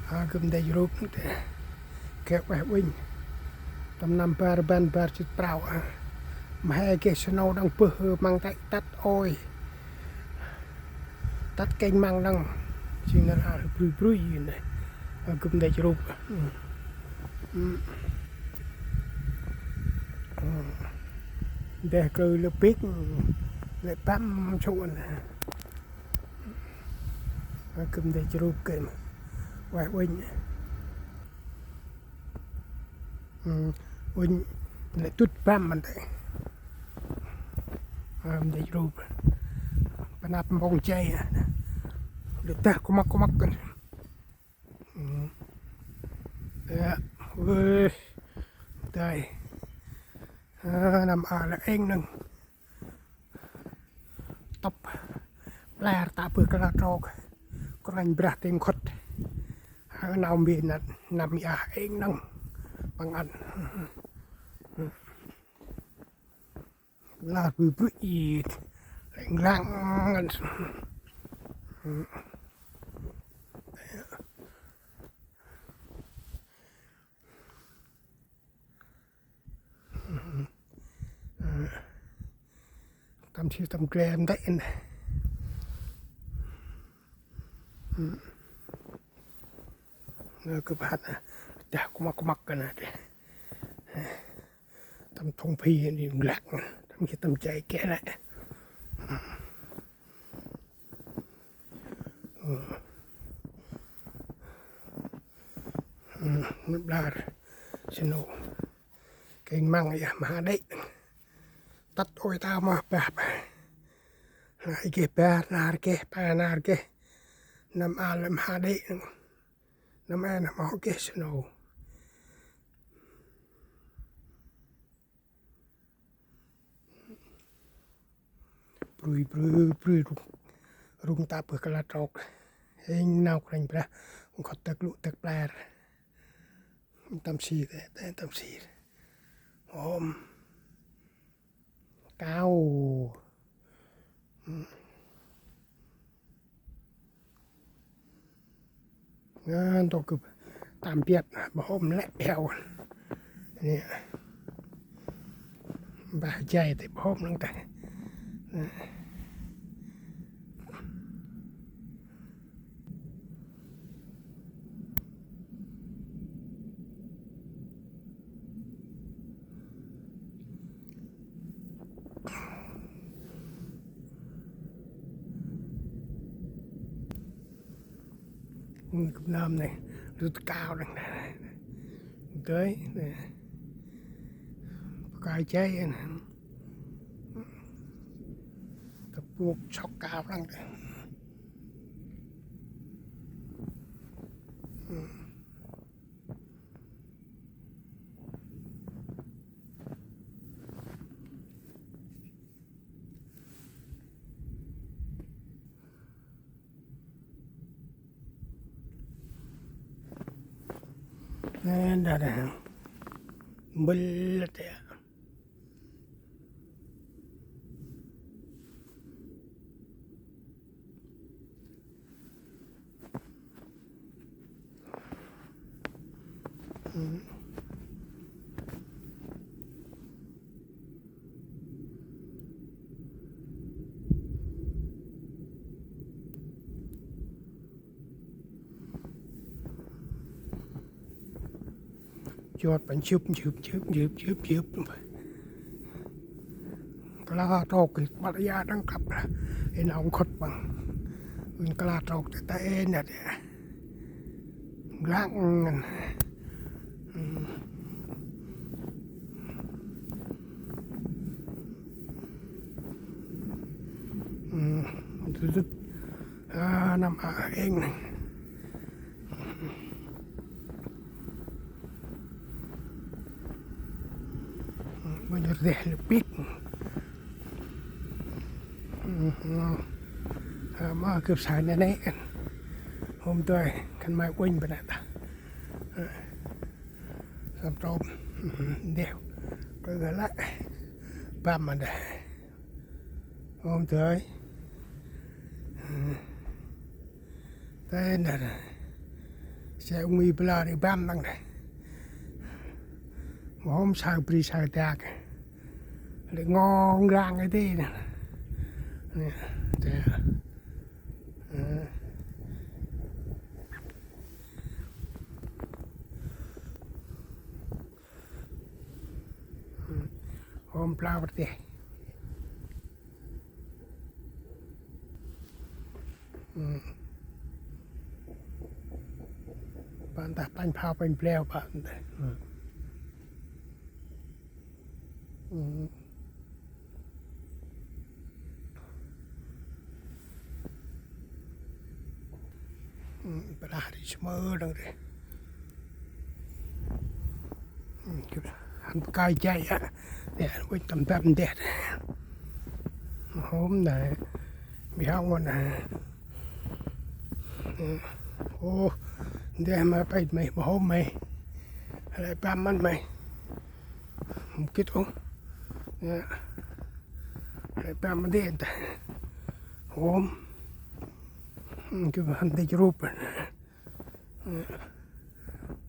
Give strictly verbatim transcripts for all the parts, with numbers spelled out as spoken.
Ơ, gâp ndeh rup, geh ueh uănh. Tâm năm bar rbăn bar jât prao, ơ. Mhe geh snow đŏng bơh, măng tay tât ôi. Tât kêng măng đŏng. Jêng năl a brui brui nê. Ơ, gâp ndeh rup. Ndeh kơ lĕ bĭk, lĕ băm chuôn. Ơ, gâp ndeh rup geh ma. Ueh uănh. Uănh lĕ dŭt băm măn tê. Ơ, ndeh rup. Panăp mpông jay. Lĕ dah kumak kumak kơnh. Ơ, ueh. Dơi. Ơ, năm a lĕ êng nâng. Tŭp. Pler ta bơh kla trôk. Kôranh Brah tĭng khŭt. Ơ, nau mbi năt, năm a êng nâng. Păng ăn. Lar bui bui i. Leng lang. Tâm si tâm gle ndê. Nơ, kơ bhat nê. Dah kumak kumak kơnh nê. Tâm thŭng phi ni nglăk. Tâm si tâm jay geh nê. Nơm lar snow. Kêng măng yơh mha đê̆. Tât ôi ta mah bah bah. Nai geh bar nar geh pa nar geh. Năm a lĕ mha đê̆. Năm a năm a geh snow. Brui brui brui rŭng. Rŭng ta bơh kla trôk. Hêng nau Kôranh Brah. Kŏ tâk lŭ tâk pler. Tâm si tê, tê tâm si. Hôm. Kao. Ngăn tôk gâp tâm biăp, bơh hôm lĕ heo. Nê. Bah jay tê bơh hôm lăng tê. Gâp năm nê, rŭt kao đăng nê. Dơi, nê. Bơh kai jay nê. Tâp bôk sŏk kao đăng nê. Nê, đa đa. Mbĭl lĕ tê. Jot păng jŭp, jŭp, jŭp. Kla trôk kơ ƀă ya đăng kăp. Ê nau khŭt păng. Ŭnh kla trôk tê ta ê năt ya. Lăng ngăn. Dŭt dŭt. A, năm a êng. Ƀon rêh lĕ bĭk. A, ma gâp sa nê nê. Hôm dơi, khân may uănh bơh nê ta. Săm trôm. Ndeh. Kơ gâ lĕ. Băm ma đah. Hôm dơi. Ê, nđa, nđa. Xe ung i bla ri băm đăng nđa. Mâu hôm saơ bri saơ dak. Lĕ ngon lang ê đê nđa. Nê, nđa. Ê. Hôm blau bơh đê. Păng tah păng phao păng bleo păng tah. Păng ri smơ đăng ri. Hăn păng kai jay a. Nê, ăn uănh tâm băm ndeh. Hôm nê. Bi hŏng uănh nê. Ô, ndeh ma pait may, ma hôm may. Lĕ băm măn may. Mâu gĭt ôh. Nê. Lĕ băm măn ndeh. Hôm. Gâp hăn dĭch rup.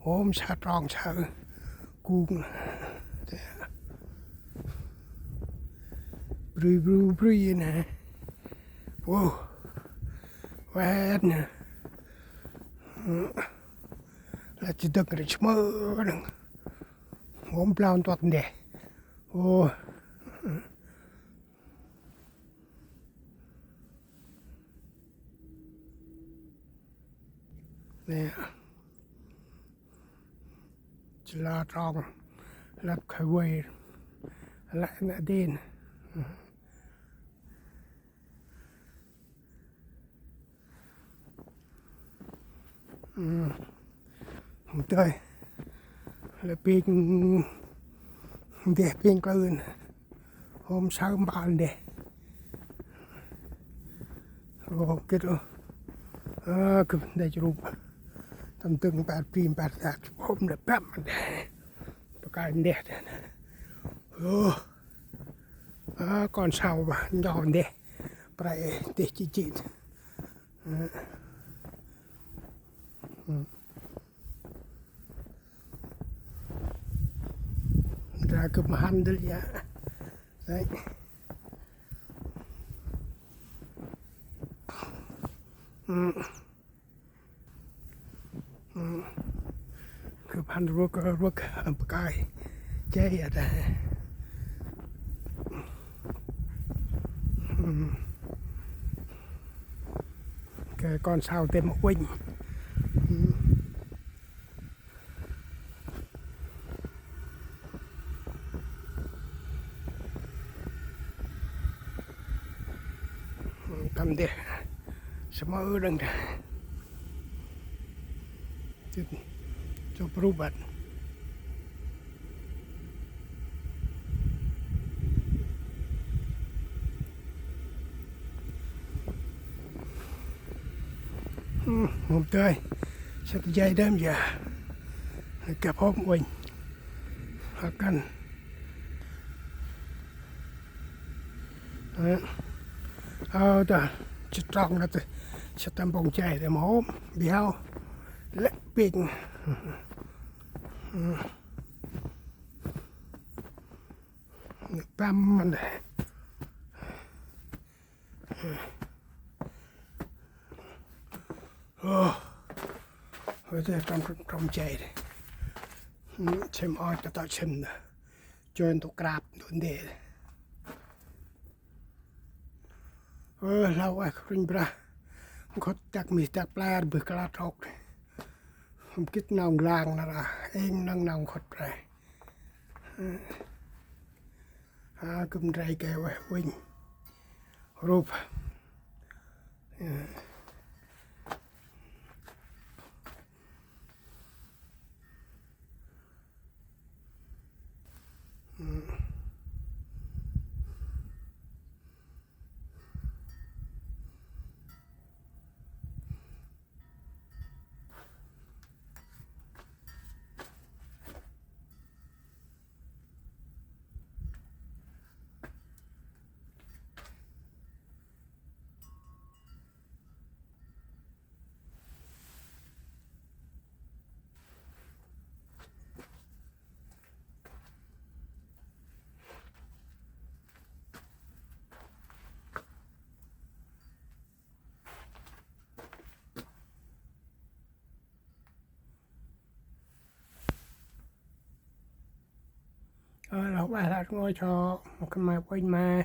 Hôm sa trong sa kung. Brui, brui, brui nê. Wow. Wet nê. Lah či dâng ri smơ đăng. Hôm blau ntuăt ndeh. Ô. Nê. Či la trong. Lăp khơi vơi. Lăp nê đên. Ưm. Hôm tơi. Lĕ ping ndeh ping klơn. Hôm saơ mbal ndeh. Ô, gĭt ôh. Ơ, gâp ndeh rup. Tâm dâng mpar bri mpar dak. Hôm lĕ băm ndeh. Păng kai ndeh. Ô. Ơ, kon sau bah, njo ndeh. Prai ndeh chi chi. Ndra gâp mhăn dơl ya. Đấy. Gâp hăn ruăk, ruăk, păng kai. Jay a ta. Kơ kon sau têm uănh. Tâm ndeh. Smơ đăng ta. Chụp rup băt. Ưm, hôm tơi. Săk jay đơm ya. Kăp hôm uănh. Hăk kăn. Ơ, ta, či trong na ta, či tâm bông jay ta mâu hôm, bi hao. Lĕ ping. Băm măn đê. Ô, hơi ta trong, trong jay đê. Chêm oi ta tao chêm đê. Chôn tŭ krap tŭ ndê. Ơ, hlâo ê khrŭnh brah. Nkhŭt dak mih dak plar bơh kla trôk. Hŭm gĭt nau nglang nar a. Êng nâng nau nkhŭt brah. Ha, gâp ndrel gay ueh uănh. Rup. Ơ, lah ueh lah rngôch hŏ, mâu khân may uănh ma.